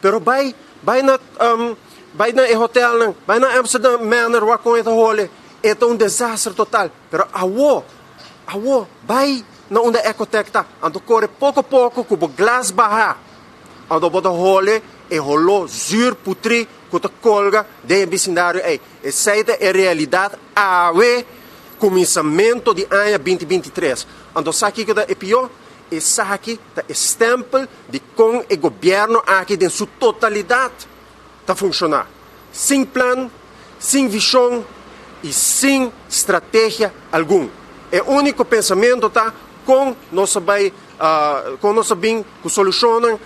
Pero bai na e hotelnan, bai na Amsterdam Manor, wak kon e ta hole. E ta un desaster total. Pero awo, awo, bai na unda Ecotech ta. Anto kore poko poko ku bo glas baha. Anto bo ta hole e holo zuur putri ku ta kolga den bisindario ei. Esei ta e realidat awe, kuminsamentu di aña 2023. Anto sa kiko ta e pió? Esaki ta e stempel di kon e gobièrnu aki den su totalidat ta funshoná. Sin plan, sin vishon i sin strategia algun. E úniko pensamentu ta kon nos bin ku solushon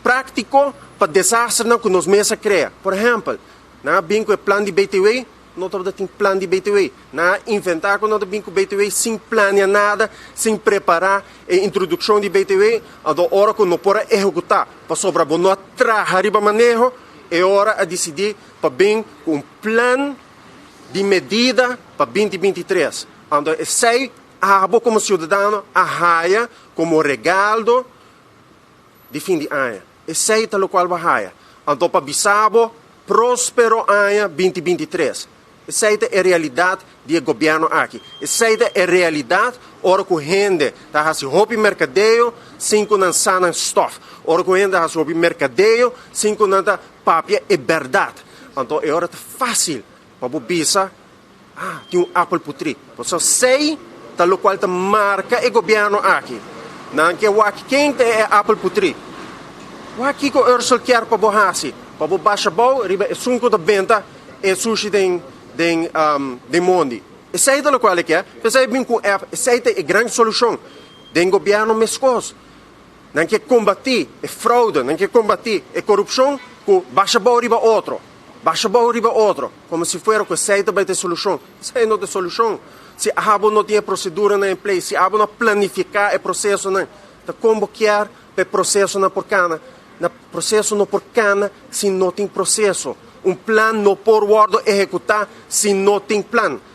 práktiko pa desasternan ku nos mes a krea. Por ehèmpel, nan a bin ku e plan di BTW, no tabatin plan di BTW. Nan a inventá ku nan a bin ku BTW sin plania nada, sin prepará e introdukshon di BTW, anto ora ku no por ehekutá, pasobra bo no a traha riba maneho, e ora a disidí pa bin ku un plan di medida pa 2023. Anto esei abo komo siudadano a haya komo regalo di fin di aña. Esei ta lokual bo a haya. Anto pa bisa bo próspero aña 2023. Esei ta e realidat di e gobièrnu aki. Esei ta e realidat ora ku hende ta hasi hopi merkadeo sin ku nan sa nan stòf. Ora ku hende hasi hopi merkadeo sin ku nan ta papia e bèrdat. Anto e ora ta fásil pa bo bisa, "Ah, tin un apel putri." Pasobra esei ta lokual ta marka e gobièrnu aki. Nan ke wak ken ta e apel putri. Wak kiko Ursel kier pa bo hasi. Pa bo basha bou riba esun ku ta benta e sushi den mondi. Esei ta lokual e ke. Esei bin ku app, esei ta e gran solushon. Den gobièrnu meskos. Nan ke kombatí e fraude, nan ke kombatí e korupshon ku basha bou riba otro. Basha bou riba otro. Komo si fuera ku esei ta e solushon. Esei no ta e solushon. Si abo no tin proseduranan in place, si abo no planifiká e prosesonan, ta kon bo ke e prosesonan por kana. Na proseso no por kana si no tin proseso. Un plan no por wòrdu ehekutá si no tin plan.